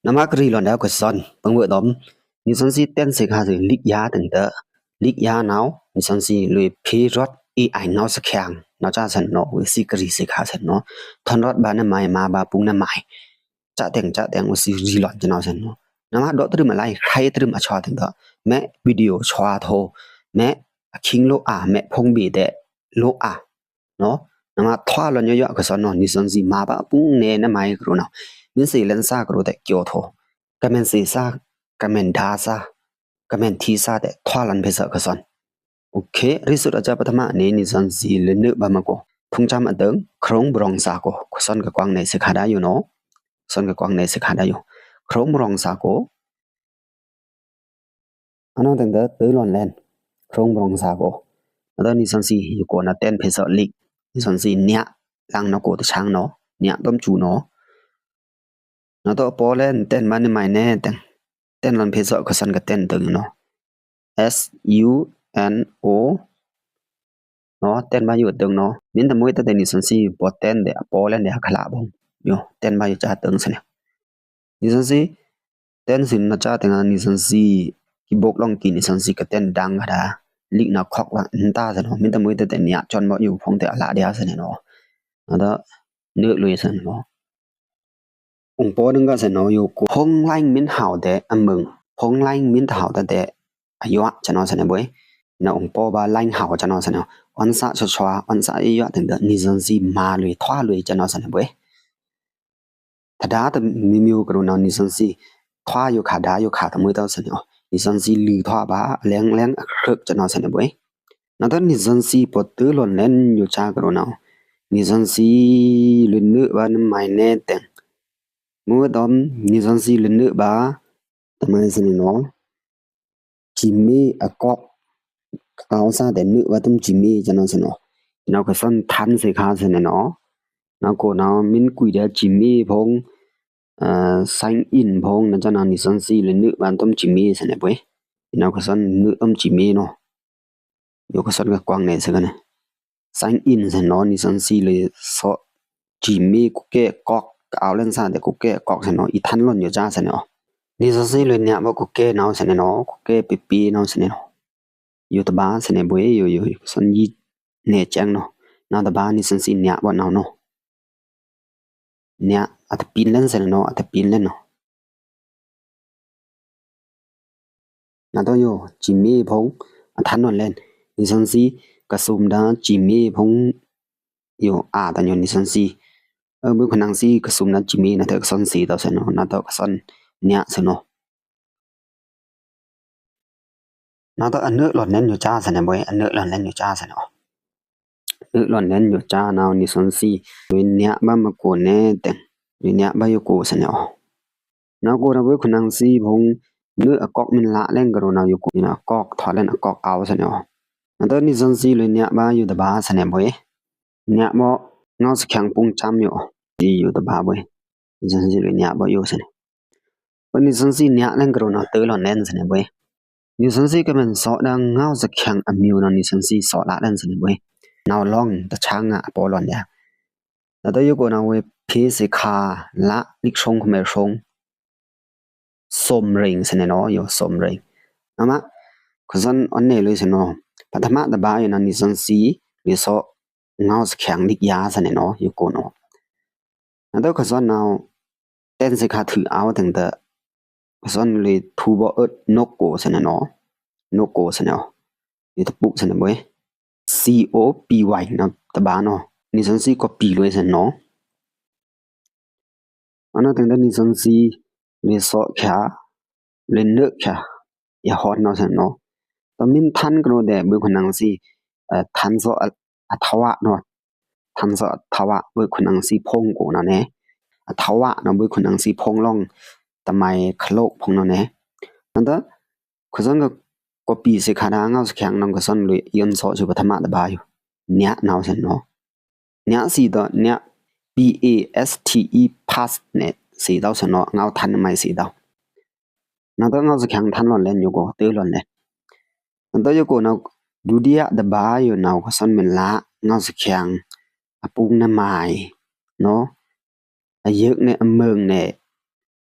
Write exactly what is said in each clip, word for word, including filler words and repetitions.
နမကရီလွန်ဒဲကစွန် ပင်ဝဲဒမ် နီသွဉ်းစည်းတဲန်သေခါသေ လိကယာတင်ဒဲ လိကယာနဝ် နီသွဉ်းစည်းလွေဖီရွတ် AI ငေါ့သချောင် နဝ်စဲ့သနော် ဝဲစည်းကရီသေခါသနော် ထွန်ရွတ်ဗာနမိုင် မဗာပုင်နမိုင် စဲ့တင်စဲ့တင် ဝဲစည်းရီလွန်စနော်သနော် နမဒေါ်တရံမလိုက် ခရဲတရံမအဆွါတင်ဒဲ မဲဗီဒီယိုဆွါထို မဲအခင်းလိုအာ မဲဖုံးဘီဒဲလိုအာ နော် နမထွါလွန်ယွယွကစွန်နော် နီသွဉ်းစည်းမဗာပုင်နဲနမိုင်ကရုဏာ မင်းစေ့လန်းစားကရုတဲ့ကျော်ထို ကမန်စေ့စား ကမန်ဒါစား ကမန်ထီစားတဲ့ထွါလွန်ဖေးစကစွန် OK ရီစုတ်အကြပထမအနေ နီသွဉ်းစည်းလွေနုဗာမကို ထုံးချမ်းအဒိုင် ခရုံးဘရွင်စာကို ကစွန်ကကွင်နေစခါဒါယိုနော် ကစွန်ကကွင်နေစခါဒါယို ခရုံးဘရွင်စာကို အနော်တင်ဒဲ တလွန်လဲန် ခရုံးဘရွင်စာကို နဒီးနီသွဉ်းစည်းယိုကိုနတဲန်ဖေးစလိက နီသွဉ်းစည်းညလန်နကိုတချောင်နော် ညတမ်ချူနော် နဒီးပေါ်လဲန်တဲန်ဗာနမိုင်နဲတင် တဲန်လွန်ဖေးစကစွန်ကတဲန်တင်နော် S U N O နော် တဲန်ဗာယိုတင်နော် မင်းတမွေးတတဲ့နီသွဉ်းစည်းပေါ်တဲန်ဒဲအပေါ်လဲန်ဒဲအခလာဘုံ ယို တဲန်ဗာယိုစဲ့တင်သနော် နီသွဉ်းစည်း တဲန်စင်နစဲ့တင်နီသွဉ်းစည်း ကီဘုတ်လောင်ကီနီသွဉ်းစည်းကတဲန်ဒင်ကဒါ လိကနခွက်ဝါအန်တာသနော် မင်းတမွေးတတဲ့ညချွန်ဗာယိုဖုံးတဲ့အလာဒဲသနော် နဒီး နွေလွေသနော် ဥံပေါ်ဒင်ကသနော်ယိုကို ဖုံးလိုင်းမင်းဟဝ်ဒဲအမုံ ဖုံးလိုင်းမင်းတဟဝ်ဒဲဒဲ အယွတ်စနော်သနော်ဘွေ နဥံပေါ်ဗာလိုင်းဟဝ်စနော်သနော် အွန်စဲ့ဆွဆွအွန်စဲ့ယွတ်တင်ဒဲ နီသွဉ်းစည်းမလွေထွါလွေစနော်သနော်ဘွေ တဒါတမီမီကရုဏာ နီသွဉ်းစည်းထွါယိုခါဒါယိုခါတမွေးတသနော် နီသွဉ်းစည်းလွေထွါဗာ အလဲင်လဲင်အခရုကစနော်သနော်ဘွေ နဒီးနီသွဉ်းစည်းပေါ်တလွန်လဲန်ယိုစဲ့ကရုဏာ နီသွဉ်းစည်းလွေနုဗာနမိုင်နဲတင် မွေးဒမ် နီသွဉ်းစည်းလွေနုဗာ တမွေးသနော် ချီမေးအကွက် အဝ်စားဒဲနုဗာတမ်ချီမေးစနော်သနော် နဝ်ကစွန်ထန်သေခါသနော် နဝ်ကိုနဝ်မင်းကွီဒဲချီမေးဖုံး sign inဖုံး နစဲ့နဝ်နီသွဉ်းစည်းလွေနုဗာတမ်ချီမေးသနော်ဘွေ နဝ်ကစွန်နုတမ်ချီမေးနော် ယိုကစွန်ကကွင်နေစကနဲ sign inသနော် နီသွဉ်းစည်းလွေသော့ ချီမေးကူကဲကွက် ကအဝ်လဲန်စားဒဲကူကဲကွက်သနော် အီထန်လွန်ယိုစဲ့သနော် နီသွဉ်းစည်းလွေညဗာကူကဲနဝ်သနော် ကူကဲပီပီနဝ်သနော် ယိုတဗာသနော်ဘွေ ယိုယိုကစွန်ယီနဲစဲ့နော် နဝ်တဗာနီသွဉ်းစည်းညဗာနဝ်နော် ညအတပင်းလဲန်သနော် အတပင်းလဲန်နော် နဒီးယို ချီမေးဖုံး အထန်လွန်လဲန် နီသွဉ်းစည်း ကသုမ်ဒါ ချီမေးဖုံး ယို အာတညို နီသွဉ်းစည်း အဘွေခွနင်စည်း ကသုမ်ဒါ ချီမေး နဒီးကစွန်စည်းဒဲသနော် နဒီးကစွန်ညသနော် နဒီးအနွေလွန်လဲန်ယိုစဲ့သနော်ဘွေ အနွေလွန်လဲန်ယိုစဲ့သနော် နွေလွန်လဲန်ယိုစဲ့နဝ် နီသွဉ်းစည်း လွေညဗာမကိုနဲတင် လွေညဗာယိုကိုသနော် နဝ်ကိုနဝ်ဘွေခွနင်စည်းဖုံး နွေအကွက်မင်းလာလဲန်ကရုဏာယိုကို နဝ်အကွက်ထွါလဲန်အကွက်အဝ်သနော် နဒီးနီသွဉ်းစည်းလွေညဗာယိုတဗာသနော်ဘွေ ညဗာ ငေါ့သချောင်ပုင်ချမ်းယို ယိုတဗာဘွေ နီသွဉ်းစည်းလွေညဗာယိုသနော် ပနီသွဉ်းစည်းညလဲန်ကရုဏာတလွန်လဲန်သနော်ဘွေ နီသွဉ်းစည်းကမန်သော့ဒါငေါ့သချောင်အမီးနဝ်နီသွဉ်းစည်းသော့လာလဲန်သနော်ဘွေ နဝ်လောင်တချောင်အပေါ်လွန်ဒဲ နဒီးယိုကိုနဝ်ဝဲဖေးသေခါ လလိကဆုံးခမဲဆုံး စုံရိင်သနော် ယိုစုံရိင် နမ ကစွန်အွန်နဲလွေသနော် ပထမတဗာယိုနဝ်နီသွဉ်းစည်းလွေသော့ ငေါ့သချောင်လိကယာသနော် ယိုကိုနော် နဒီးကစွန်နဝ် တဲန်သေခါထွီအဝ်တင်ဒဲ ကစွန်လွေထူဗော့အွတ် နုတ်ကိုသနော် နုတ်ကိုသနော် ယိုတပုသနော်ဘွေ C O P Y နဝ်တဗာနော် နီသွဉ်းစည်း copy လွေသနော် အနော်တင်ဒဲနီသွဉ်းစည်း လွေသော့ချောင် လွေနွေချောင် ယဟောနဝ်သနော် တမင်းထန်ကရုဒဲဘွေခွနင်စည်း ထန်သော့အထဝနော် ထန်သော့အထဝ ဘွေခွနင်စည်းဖုံးကိုနဝ်နဲ အထဝနော် ဘွေခွနင်စည်းဖုံးလောင် တမိုင်ခလုတ်ဖုံးနဝ်နဲ နဒီး ကစွန်က copy သေခါဒါငေါ့သချောင်နဝ်ကစွန်လွေ ယွန်သော့သုပထမတဗာယို ညနဝ်သနော် ညစည်းဒဲ ည P A S T E paste နဲစည်းဒဲသနော် ငေါ့ထန်မၢႆစည်းဒဲ နဒီးငေါ့သချောင်ထန်လွန်လဲန်ယိုကိုတလွန်လဲန် နဒီးယိုကိုနဝ် ဒုတိယတဗာယိုနဝ်ကစွန်မင်းလာ ငေါ့သချောင် အပုင်နမၢႆ နော် အယိုက်နဲအမုံနဲ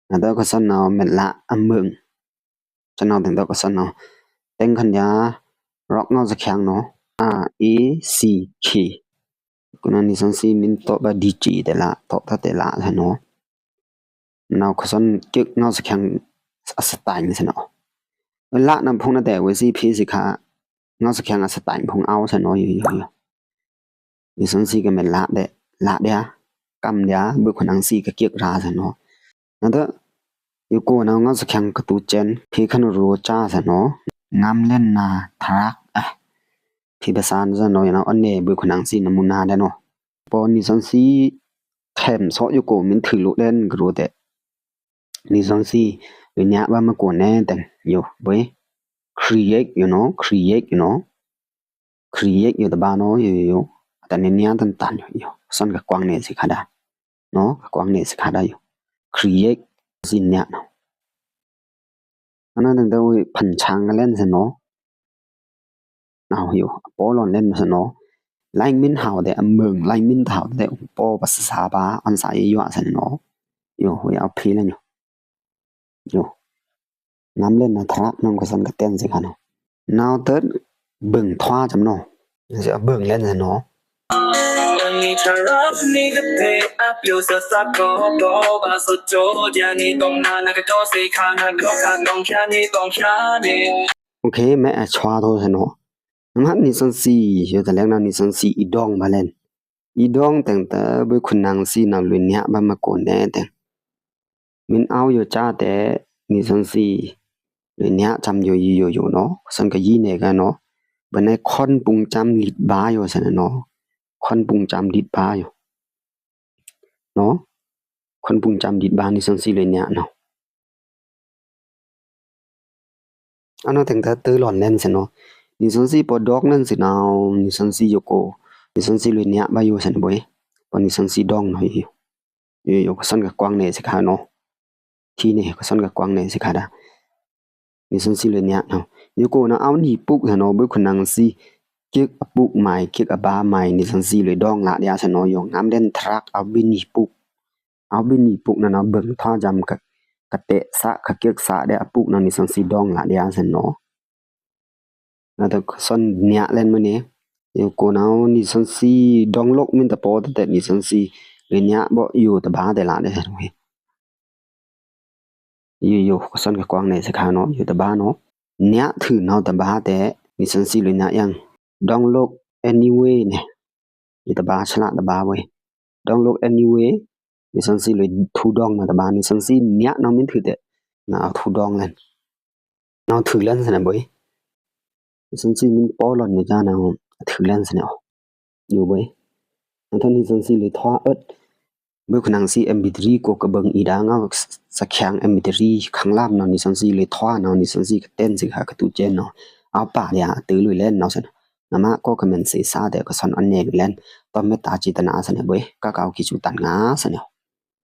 Nada koson nao met lah a meng. Channao teng da koson nao. Teng khan ya rock ngaosakheng no. A, E, C, K. Kona ni san si min toh ba D G te lah, toh ta te lah sa no. Nao koson kik ngaosakheng a style sa no. Lah na phung na te we si phi si kha ngaosakheng a style phung au sa no yo yo yo. Ni san si ka met lah de, lah dia, kam dia, boi khonang si ka kik ra sa no. Nada, yo ko nao ngaosakheng ka tu chen, phi khan ro cha sa no. Ngam len na tharak, ah. Phi ba san sa no, ya nao anne boi khonang si na muna de no. Pon ni san si khem so yo ko min thu lo len gru de. Ni san si, lo nya ba ma ko ne teng, yo, boi. Create, you know, create, you know. Create yo ta ba no yo yo yo. Ata ne nia tan tan yo yo. Koson ka kwang ne si kha da. No, ka kwang ne si kha da yo. Create si nia no. Ana teng da we phan chang ka len sa no. Nao yo, a po lon len sa no. Line min hau de a meng, line min hau de po ba sa sa ba an sa yo sa no. Yo, we a phi len yo. Yo. Ngam len na tharak nang koson ka ten si kha no. Nao tet beng thwa jam no. Si a beng len sa no. Okay, me a chwa to sa no. Ngat ni san si, yo ta leng na ni san si i dong ba len. I dong teng ta boi khonang si nao lo nya ba ma ko ne teng. Min au yo cha te ni san si lo nya cham yo yo yo no. Koson ka yi ne ka no. Ba ne khon pung cham lit ba yo sa no. Khon pung cham lit ba yo. No. Khon pung cham lit ba ni san si lo nya no. Ano teng ta te lon len sa no. Ni san si po dok len sa no. Ni san si yo ko. Ni san si lo nya ba yo sa no boi. Po ni san si dong no yo. Yo yo koson ka kwang ne si kha no. Ti ne koson ka kwang ne si kha da. Ni san si lo nya no. Yo ko na au ni puk sa no boi khonang si. Kik a puk mai, kik a ba mai, ni san si lo dong lah dia sa no yo ngam len tharak au bi ni puk. Au bi ni puk na na beng thwa jam ka, ka te sa, ka kik sa de a puk na ni san si dong lah dia sa no. Na ta koson nya len ma ne. Yo ko nao ni san si dong lok min ta po te ni san si lo nya bo yo ta ba de lah de sa no. Yo yo, koson ka kwang ne si kha no, yo ta ba no. Nya thu nao ta ba te, ni san si lo nya yang. Dong lok anyway ne. Yo ta ba sla ta ba we. Dong lok anyway, ni san si lo thu dong na ta ba, ni san si nya nao min thu te. Nao thu dong len. Nao thu len sa na boi. Ni san si min po lon ni ja nao thu len sa na. Yo boi. Nao thu ni san si lo thwa ot. Boi khonang si M P three ko ka bang i da ngao sa kheng M P three khang lam nao ni san si lo thwa nao ni san si ka ten si kha ka tu chen no. Au pa dia tu lo len nao sa na. Nama ko ka men si sa de koson an ne lo len. To me ta chi ta na sa na boi. Ka kau ki chu tan nga sa na.